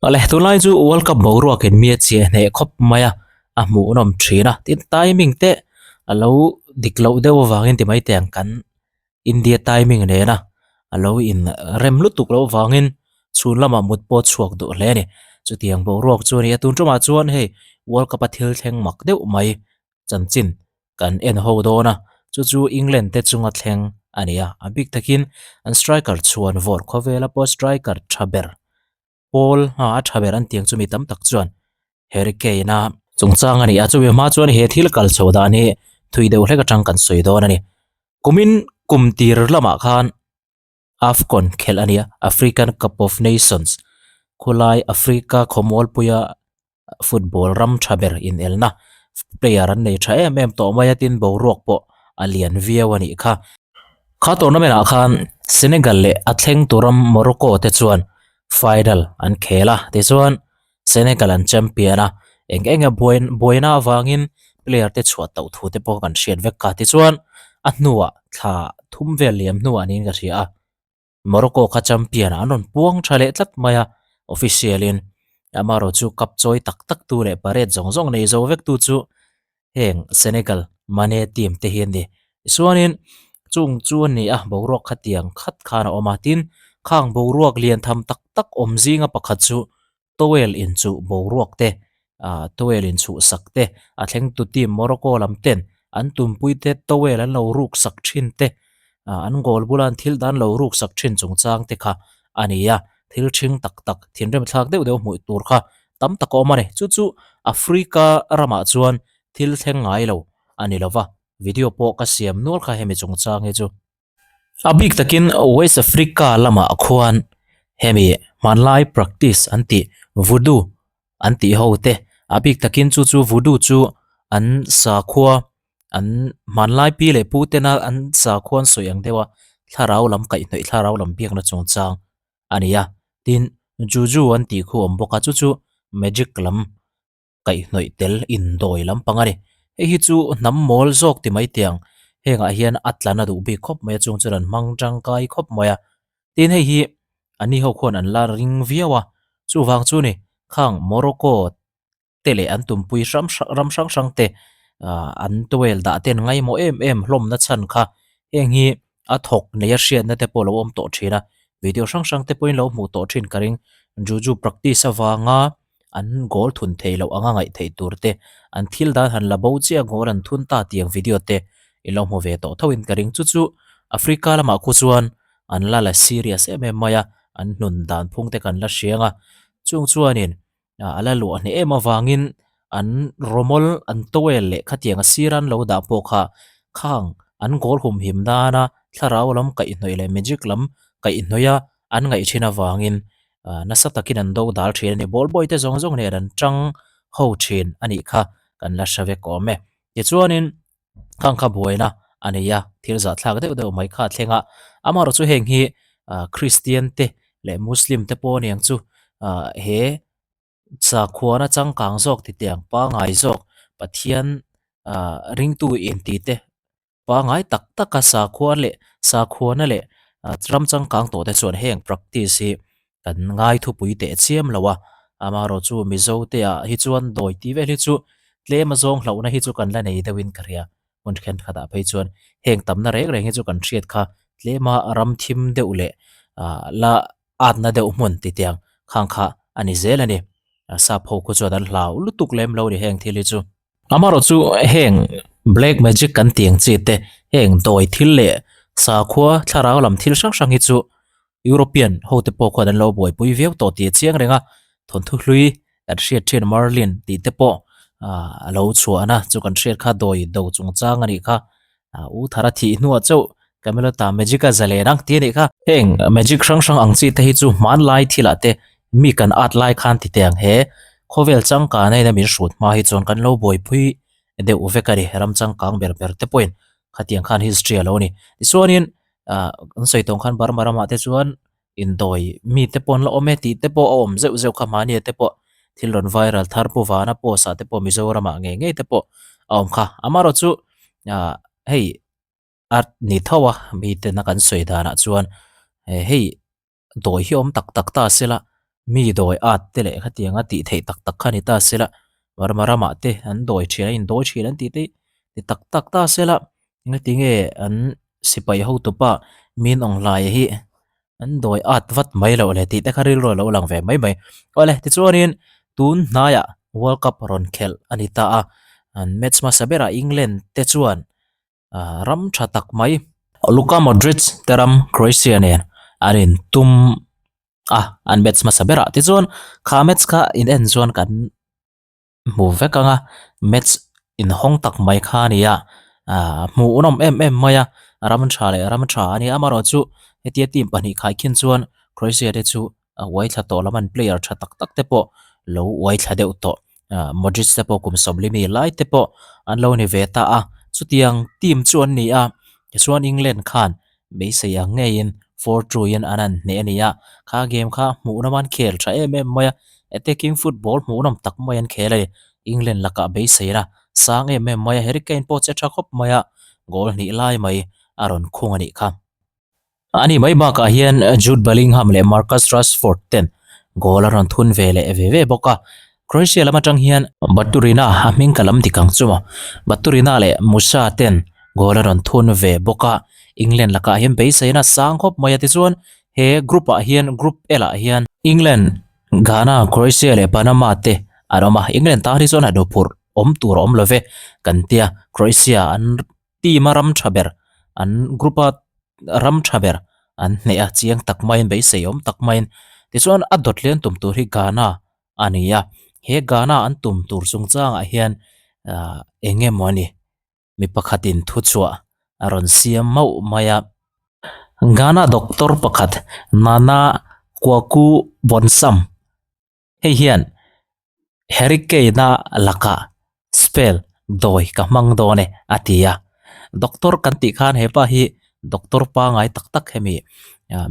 Awle, tunlai chu World Cup boruakin mi a chiah hneh khawp mai a, a hmuhnawm thin a, tin timing te a lo dik loh deuh avangin ti mai teh ang kan India timing nena a lo in rem lutuk loh avangin chhun lamah mut pawh a chhuak duh hle a ni. Chutiang boruak chu a ni a, tun tumah chuan hei World Cup a thil thleng mak deuh mai chanchin kan en ho dawn a, chu chu England te chunga thleng a ni a, a bik takin an striker chhuan vawr khawvela pawh striker tha ber pawl a a tha ber an tiang chu mi tam tak chuan Harry Kane a chungchang a ni a, chumi hma chuan he thil kal chho dan hi thui deuh hlek atang kan sawi dawn a ni. Kumin kum tir lamah khan AFCON khelh a ni a, African Cup of Nations khulai Africa khawmualpuia football ram tha ber inelna player an nei tha em em tawh mai a tin boruak pawh a lian viau a nih kha. Kha tournament ah khan Senegal leh a thleng tur ram Morocco te chuan final an khel a tichuan Senegal an champion a eng eng a buai buaina avangin player te chhuah tauh thu te pawh kan hriat vek kha tichuan a hnuah thla thum vel liam hnuah niin ka hria a. Morocco kha champion ah an rawn puang tha leh tlat mai a, official in amaherawh chu cup chawi tak tak tu leh parade zawng zawng nei zo vek tu chu heng Senegal Mane team te hi an ni. Tichuanin chung chu a ni a boruak khatiang khat khan a awm a, tin khang boruak lian tham tak tak awm zinga pakhat chu towel inchuh boruak te ah towel inchhuh sak te a thleng tu team Morocco lam ten an tumpui te towel an lo ruk sak thin te ah an goal bula an thil dan lo ruk sak thin chungchang te kha a ni a thil thing tak tak thinrim thlak deuh deuh hmuh tur kha tam tak a awm a ni chu chu Africa ramah chuan thil thleng ngai lo a ni lova video pawh ka siam nual kha hemi chungchang hi chu. A bik takin West Africa lamah khuan hemi hmanlai practice an tih voodoo an tih ho te a bik takin chu chu voodoo chu an sakhua an hmanlai pi leh pu tena an sakhua an sawi ang deuh a thlarau lam kaihhnawih thlarau lam biakna chungchang a ni a tin juju an tih khu a awm bawk a chu chu magic lam. Kaihhnawih tel indawi lampang a ni. Hei hi chu hnam mawl zawk ti mai tiang hengah hian a tlan a duh bik khawp mai a chung chuan an hmang tangkai khawp mai a. Tin hei hi an ni ho khuan an la ring viau a, chuvang chu ni khang Morocco te leh an tumpui ram ram hrang hrang te ah an towel dah te an ngaimawh em em hlawmna chhan kha heng hi a thawk nei a hriatna te pawh a lo awm tawh thin a, video hrang hrang te pawhin lo hmuh tawh thin ka ring juju practice avanga. an goal thun thei loh anga ngaih theih tur te an thil dan han la bo chiah goal an thun ta tih ang video te i lo hmu ve tawh tho in ka ring chu chu Africa lamah khu chuan an la la serious em em mai a an hnun dan phung te kan la hriang a chung chuanin a la luah hneh em avangin an rawmawl an towel leh khatiang a sir an lo dah pawh kha khang an goal humhim nana thlarau lam kaihhnawih leh magic lam kaihhnawih a an ngaih thin avangin ah nasa takin an do dal thin a ni ball boy te zawng zawng nen an tang ho thin a nih kha kan la hre vek awm e tichuanin khang kha buaina a nei a thil zahthlak deuh deuh mai kha a thleng a amaherawh chu heng hi ah Christian te leh Muslim te pawh aniang chu ah he sakhuana changkang zawk titiang pangai zawk Pathian ah ringtu inti te. Pangai tak taka sakhua leh sakhuana leh ram changkang tawh te chuan heng practice hi kan ngai thupui teh chiam lo a, amaherawh chu Mizo te ah hi chuan dawi tih vel hi chu tlem a zawng hlauhna hi chu kan la nei deuhin ka hria, hmun thenkhat ah phei chuan heng tamna reng reng hi chu kan hriat kha tlema ram thim deuh leh ah la atna deuh hmun ti tiang khang kha a ni zel a ni, sap ho khu chuan an hlau lutuk lem lo a ni heng thil hi chu. Amaherawh chu heng black magic kan tih ang chi te heng dawi thil leh sakhua thlarau lam thil hrang hrang hi chu European ho te pawh khuan an lo buaipui viau tawh tih a chiang reng a, thawnthu hlui kan hriat thin Merlin tih te pawh ah a lo chhuahna chu kan hriat kha dawi do chungchang a nih kha. Ah u thar a thih hnuah chauh Camelot ah magic a zalen ang tih a nih kha. Heng magic hrang hrang ang chi te hi chu hmanlai thilah te mi kan at lai khan ti teh ang he khawvel changkana in a min hrut hma hi chuan kan lo buaipui deuh vek a ni ram changkang ber ber te pawhin khatiang khan history a lo ni. Tichuanin ah kan sawi tawng khan Burma ramah te chuan indawi mi te pawh an la awm e tih te pawh a awm zeuh zeuh kha mahni te pawh thil rawn viral thar pu vana post ah te pawh Mizoram ah ngei ngei te pawh a awm kha amaherawh chu ah hei a ni tho a mi tena kan sawi danah chuan hei dawi hi awm tak tak ta se la. Mi dawi at te leh khatianga tih theih tak tak kha ni ta se la, Burma ramah te an dawi thin a indawi thin an tih te ti tak tak ta se la, engatinge an sipai hotupa min awng hlaia hi an dawi at vat mai loh le tih te kha rilru a lo lang ve mai mai. Awle tichuanin tun hnaiah World Cup rawn khelh a ni ta a, an match hmasa berah England te chuan ah ram tha tak mai Luka Modric te ram Croatia nen an intum a an match hmasa berah tichuan kha match kha in en chuan kan hmu vek ang a match inhawng tak mai kha a ni a ah hmuhnawm em em mai a ram tha leh ram tha a ni a amaherawhchu hetia team pahnih khai khin chuan Croatia te chu a uai thla tawh lam an player tha tak tak te pawh lo uai thla deuh tawh ah Modric te pawh kum sawmli mi lai te pawh an lo ni ve ta a chutiang team chu an ni a tichuan England khan Beisei ang ngeiin Fortune-in an han hneh a ni a, kha game kha hmuhnawm an khel tha em em mai a, attacking football hmuhnawm tak mai an khel a ni. England lakah beiseina sang em em mai a, Harry Kane pawh che tha khawp mai a, goal hnih lai mai a rawn khung a nih kha. A ni mai bakah hian Jude Bellingham leh Marcus Rashford ten goal a rawn thun ve leh ve ve bawk a, Croatia lam atang hian Baturina a hming ka lam dik ang chu maw? Baturina leh Musa ten goal a rawn thun ve bawk a, England lakah hian beiseina sang khawp mai a tichuan he group ah hian group L ah hian England, Ghana, Croatia leh Panama te an awm a, England tan hi chuan a hnuphurh awm tur a awm lo ve kan tia Croatia an team a ram tha ber an group a ram tha ber an hneh a chiang tak maiin beisei awm tak maiin tichuan a dawt hlian tum tur hi Ghana a ni a, he Ghana an tum tur chungchangah hian ah eng emaw ni mi pakhatin thuchhuah a rawn siam mauh mai a. Ghana doctor pakhat Nana Kwaku Bonsam hei hian Harry Kane-a lakah spell dawi ka hmang dawn e a ti a, doctor kan tih khan hepa hi doctor pangai tak tak hemi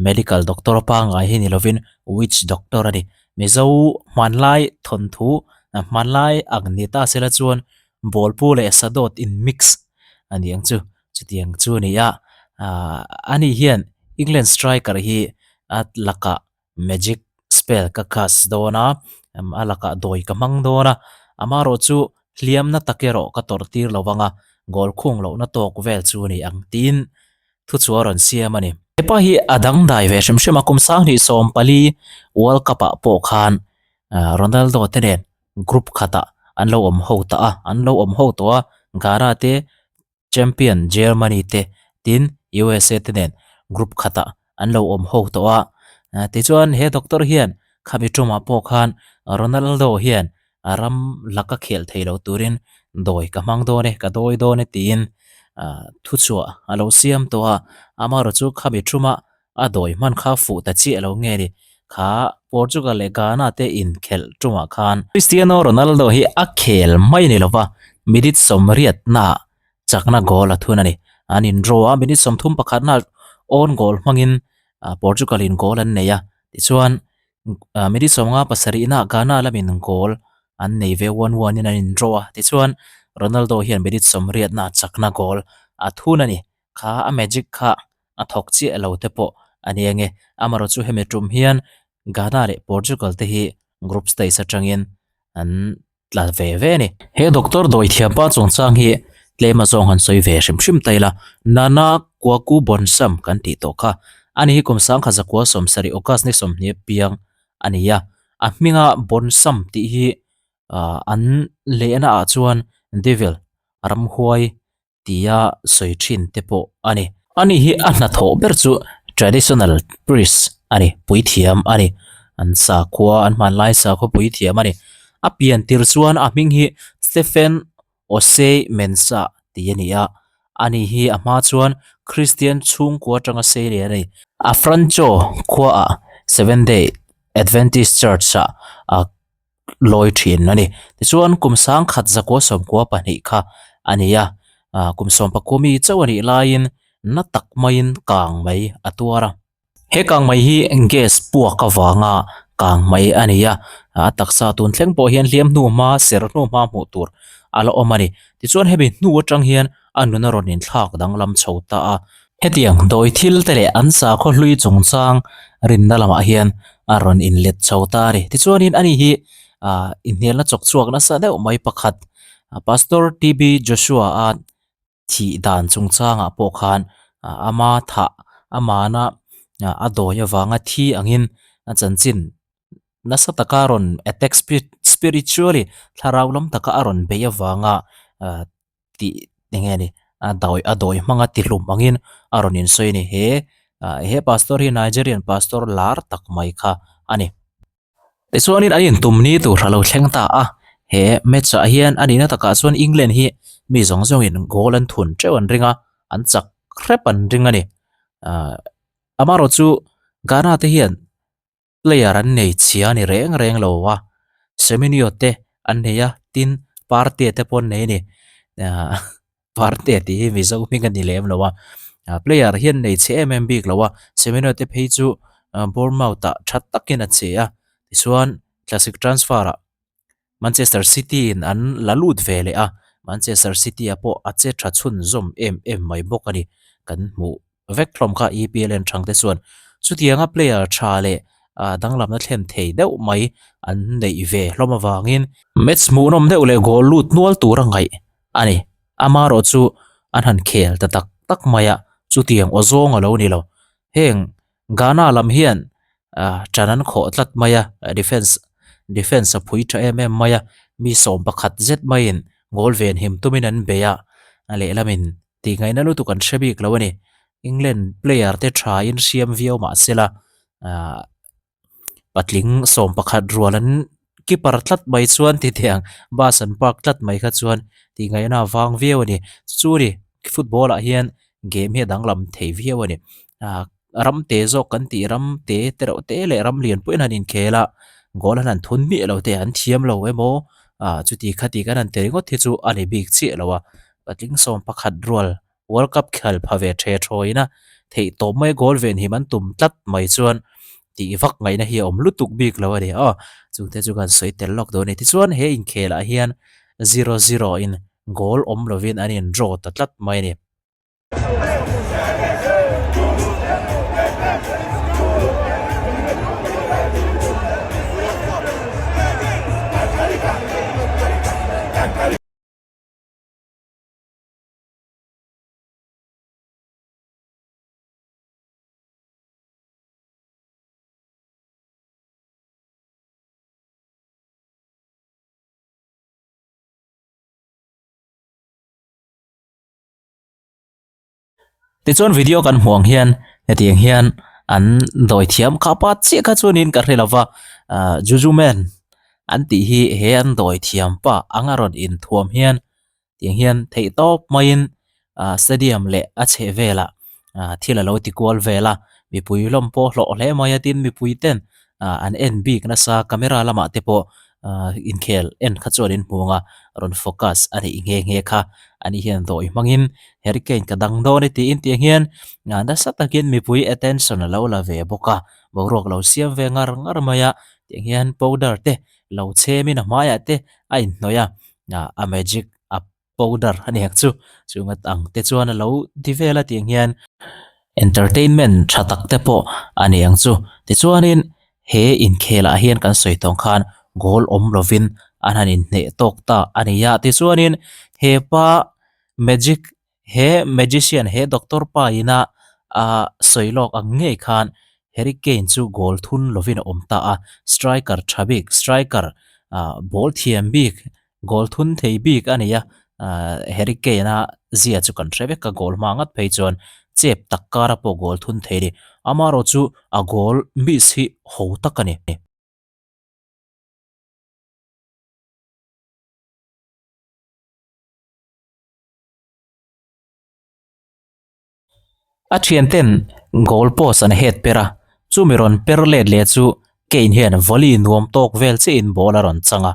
medical doctor pangai hi ni lovin witch doctor a ni mizo hmanlai thawnthu hmanlai ang ni ta sela chuan bawlpu leh sadawt in mix a ni ang chu chutiang chu a ni a ah ani hian England striker hi a lakah magic spell ka cast dawn a a lakah dawi ka hmang dawn a amaherawh chu hliamna tak erawh ka tawrh tir lo vang a goal khung lohna tawk vel chu a ni ang tiin thuchhuah a rawn siam a ni. Hepa hi a dangdai ve hrim hrim a kum sanghnih 14 World Cup ah pawh khan Ronaldo te nen group khatah an lo awm ho ta a an lo awm ho tawh a Ghana te Champion Germany te tin USA te nen group khatah an lo awm ho tawh a, tichuan he doctor hian khami tumah pawh khan Ronaldo hian a ram laka khelh thei lo turin dawi ka hmang dawn e, ka dawi dawn e tiin thuchhuah a lo siam tawh a, amaherawh chu khami tumah a dawi hman kha fuh ta chiah lo nge ni kha Portugal leh Ghana te inkhelh tumah khan Cristiano Ronaldo hi a khel mai ni lova minute sawmriatna chakna goal a thun a ni. An in draw a minute 31na own goal hmangin Portugal in goal an nei a tichuan minute 57na Ghana lamin goal an nei ve 1-1 in an in draw a tichuan Ronaldo hian minute 80na chakna goal a thun a ni. Kha a magic kha a thawk chiah lo te pawh a ni ang e. Amaherawhchu chu hemi tum hian Ghana leh Portugal te hi group stage atangin an tla ve ve a ni. He doctor dawithiam pa chungchang hi tlem azawng han sawi ve hrim hrim ta ila, Nana Kwaku Bonsam kan tih tawh kha. Ani hi kum sangkhat zakua sawmsarih August ni sawmhnih piang a ni a. A hminga Bonsam tih hi an lehna ah chuan devil, ramhuai tia sawi thin te pawh a ni. Ani hi a hnathawh ber chu traditional priest a ni, puithiam a ni. An sakhua, an hmanlai sakhua puithiam a ni. A pian tir chuan a hming hi Stephen Osei Mensah tih a ni a. Ani hi a hma chuan Christian chhungkua atanga sei leh a ni. A Franco khuaah Seventh Day Adventist Church-ah a lawi thin a ni. Tichuan kum sangkhat zakua sawmkua pahnih kha a ni a, ah kum sawmpakua mi chauh a nih laiin na tak maiin kang mai a tuar a. He kang mai hi gas puak avanga kang mai a ni a, a taksa tun thleng pawh hian hliam hnu hma ser hnu hma hmuh tur a la awm a ni. Tichuan hemi hnu atang hian a nun a rawn inthlak danglam chho ta a. Hetiang dawi thil te leh an sakhaw hlui chungchang rinna lamah hian a rawn inlet chho ta a ni. Tichuanin ani hi ah inhnialna chawk chhuak nasa deuh mai pakhat Pastor TB Joshua a thih dan chungchangah pawh khan ama thah amana a dawi avanga thi angin a chanchin nasa taka rawn attack spiritually thlarau lam taka a rawn beih avanga tih eng nge ni a dawi a dawi hmanga ti hlum angin a rawn insawi a ni he ah he pastor hi Nigerian pastor lar tak mai kha a ni. Tichuanin an intum ni tur a lo thleng ta a he match ah hian a nihna takah chuan England hi mi zawng zawngin goal an thun teuh an ring a an chak hrep an ring a ni ah amaherawhchu Ghana te hian. Player an nei chhia a ni reng reng lo a, Semenyo te an nei a, tin Partey te pawh an nei a ni. Ahh Partey tih hi Mizo hming a ni lem lo a, player hi an nei chhe em em bik lo a, Semenyo te phei chu Bournemouth ah tha takin a che a, tichuan Classic transfer ah Manchester City in an la lut ve leh a, Manchester City ah pawh a che tha chhunzawm em em mai bawk a ni. Kan hmuh vek hlawm kha EPL en thang te chuan chutianga player tha leh danglamna thlen thei deuh mai an neih ve hlawm avangin match hmuhnawm deuh leh goal lut nual tur a ngaih a ni. Amaherawh chu an han khel ta tak tak mai a, chutiang aw zawng a lo ni lo. Heng Ghana lam hian ah ṭan an khawh tlat mai a defence defence a phui ṭha em em mai a mi sawm pakhat zet maiin goal ven him tumin an bei a a lehlamin tih ngaihna lutuk an hre bik lo a ni England player te ṭha in hriam viau mah se la ah. Patling sawm pakhat rual an keeper tlat mai chuan ti teh ang bus an park tlat mai kha chuan tih ngaihna a vang viau a ni chu ni football ah hian game hi a danglam thei viau a ni ah ram te zawk kan tih ram te te reuh te leh ram lian pawhin an inkhel a goal an han thun miah lo te an thiam lo emaw ah chuti khati kan han ti ringawt hi chu a ni bik chiah lo a patling sawm pakhat rual World Cup khel pha ve the thawiin a theih tawp mai goal ven him an tum tlat mai chuan tih vak ngaihna hi a awm lutuk bik lo a ni aw chungte chu kan sawi tel lawk dawn a ni tichuan he inkhelah hian 0-0 in goal awm lovin an in draw ta tlat mai a ni. Tichuan video kan hmuh ang hian hetiang hian an dawi thiam kha pa chiah kha chuanin ka hre lova ah juju man an tih hi he an dawi thiam pa anga rawn inthuam hian Tiang hian theih tawp maiin ah stadium leh a chheh velah ah thil a lo ti kual vel a mipui hlawm pawh hlawh hle mai a tin mipui ten ah an en bik nasa camera lamah te pawh ah inkhel en kha chuan in hmu ang a rawn focus a nih nghe nghe kha ani hian dawi hmangin Harry Kane ka dang dawn e tiin tiang hian ah nasa takin mipui attention a lo la ve bawk a boruak lo siam ve ngar ngar mai a tiang hian powder te lo chhemin a hmaiah te a inhnawih a. ah a magic a powder a ni ang chu chung ang te chuan a lo ti vel a tiang hian entertainment tha tak te pawh a ni ang chu tichuanin he inkhelah hian kan sawi tawng khan goal awm lovin an han inhneh tawk ta a ni a tichuanin hepa magic He magician, he doctor pa ina a sawi lawk ang ngei khan Harry Kane chu goal thun lovin a awm ta a, striker tha bik, striker ball thiam bik, goal thun thei bik a ni a, Harry Kane a zia chu kan hre vek a, goal hma ngat phei chuan chep tak kara pawh goal thun thei a ni. Amaherawhchu a goal miss hi ho tak a ni. A thianten goal post an head per a, chumi rawn per let leh chu Kane hian volley nuam tawk vel chiahin ball a rawn chang a,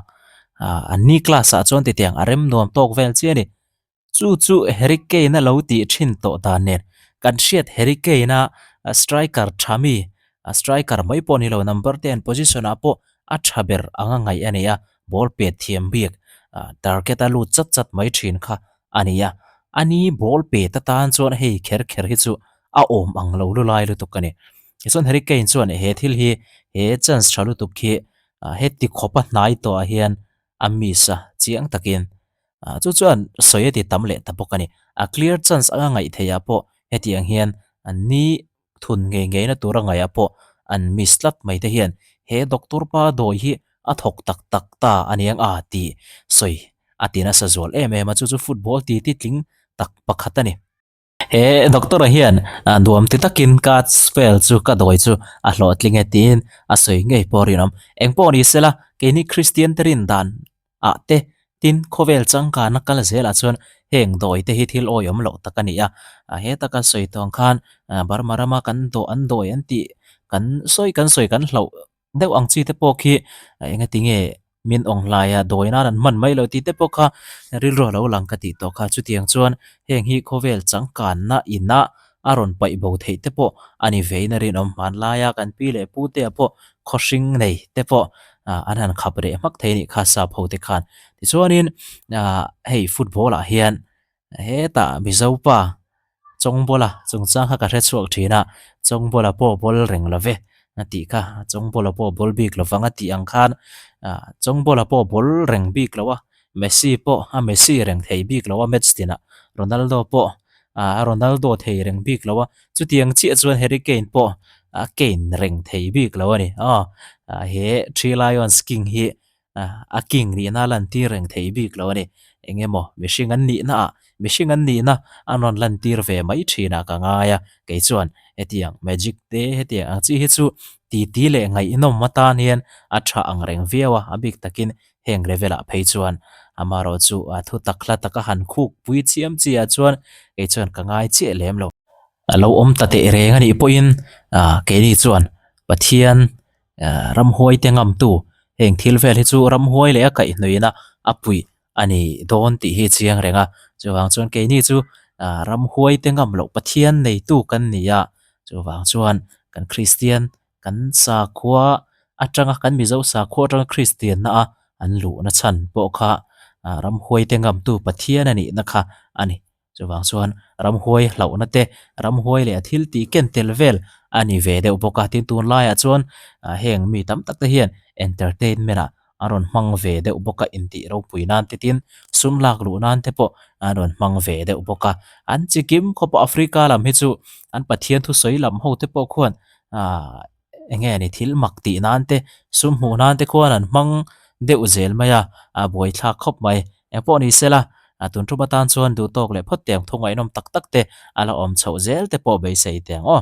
ah an ni class ah chuan titiang a rem nuam tawk vel chiah a ni. Chu chu Harry Kane a lo tih thin tawh dan nen kan hriat Harry Kane a striker tha mi, a striker mai pawh ni lo number ten position ah pawh a tha ber anga ngaih a ni a, ball pet thiam bik target a lut chat chat mai thin kha a ni a, ani ball pet atan chuan hei kher kher hi chu a awm ang lo lu lai lutuk a ni. Tichuan Harry Kane chuan he thil hi he chance tha lutuk hi heti khawpa hnai tawhah hian a miss a chiang takin chu chuan sawi a ti tam leh ta bawk a ni. A clear chance anga ngaih theihah pawh hetiang hian an ni thun ngei ngeina tura ngaihah pawh an miss tlat mai te hian he doctor pa dawi hi a thawk tak tak ta a niang a tih sawi a ti nasa zual em em a, chu chu football ti ti tling tak pakhat a ni. He doctor-a hian nuam ti takin ka spell chu ka dawi chu a hlawhtling e tiin a sawi ngei pawh a rinawm. Eng pawh ni sela keini Kristian te rin dan ah te tin khawvel changkana kal zelah chuan heng dawi te hi thil awihawm loh tak a ni a. He taka sawi tawng khan Burma rama kan dawh an dawi an tih kan sawi kan sawi kan hlauh deuh ang chi te pawh khi engati nge min awng hlaia dawi nan an hman mai lo tih te pawh kha rilru a lo lang ka tih tawh kha. Chutiang chuan heng hi khawvel changkanna ina a rawn paih bo theih te pawh a ni vein a rinawm. Hmanlaia kan pi leh pu te ah pawh khawhring nei te pawh an han khap reh hmak thei a nih kha sap ho te khan. Tichuanin hei football ah hian Hetah Mizo pa Chawngbawla chungchang kha ka hre chhuak thin a, Chawngbawla pawh bawl reng lo ve a tih kha, Chawngbawla pawh bawl bik lo vang a tih ang khan Chawngbawla pawh bawl reng bik lo a, Messi pawh a Messi reng thei bik lo a match tinah, Ronaldo pawh a Ronaldo thei reng bik lo a, chutiang chiah chuan Harry Kane pawh a Kane reng thei bik lo a ni. Aw he Three Lions King hi a king nihna a lantir reng thei bik lo a ni. Eng emaw mihring an nihna ah mihring an nihna an rawn lantir ve mai thin ah ka ngai a, kei chuan hetiang magic te hetiang ang chi hi chu titi leh ngaihnawm atan hian a tha ang reng viau a, a bik takin heng level ah phei chuan amaherawh chu a thu tak hla taka han khuk pui chiam chi ah chuan kei chuan ka ngai chiah lem lo. A lo awm ta teh reng a nih pawhin keini chuan Pathian Ramhuai te ngamtu heng thil vel hi chu ramhuai leh a kaihhnawihna a puih a ni dawn tih hi chiang reng a, chuvang chuan keini chu ramhuai te ngam loh Pathian neitu kan ni a, chuvang chuan kan Kristian kan sakhua atanga kan Mizo sakhua atanga Kristianna a an luhna chhan pawh kha ramhuai te ngamtu Pathian a nihna kha a ni. Chuvang chuan ramhuai hlauhna te, ramhuai leh a thil tih ken tel vel a ni ve deuh bawk a. Tin, tunlaiah chuan heng mi tam tak te hian entertainment ah an rawn hmang ve deuh bawk a, intih ropui nan te tin sum lak luh nan te pawh an rawn hmang ve deuh bawk a. An chi kim khawp a, Africa lam hi chu an Pathian thusawi lam ho te pawh khuan ahh eng nge ni thil mak tih nan te sum hmuh nan te khuan an hmang deuh zel mai a, a buaithlak khawp mai. Eng pawh ni sela, tun tum atan chuan duhtawk leh phawt te ang thu ngaihnawm tak tak te a la awm chhoh zel te pawh beisei teh ang aw.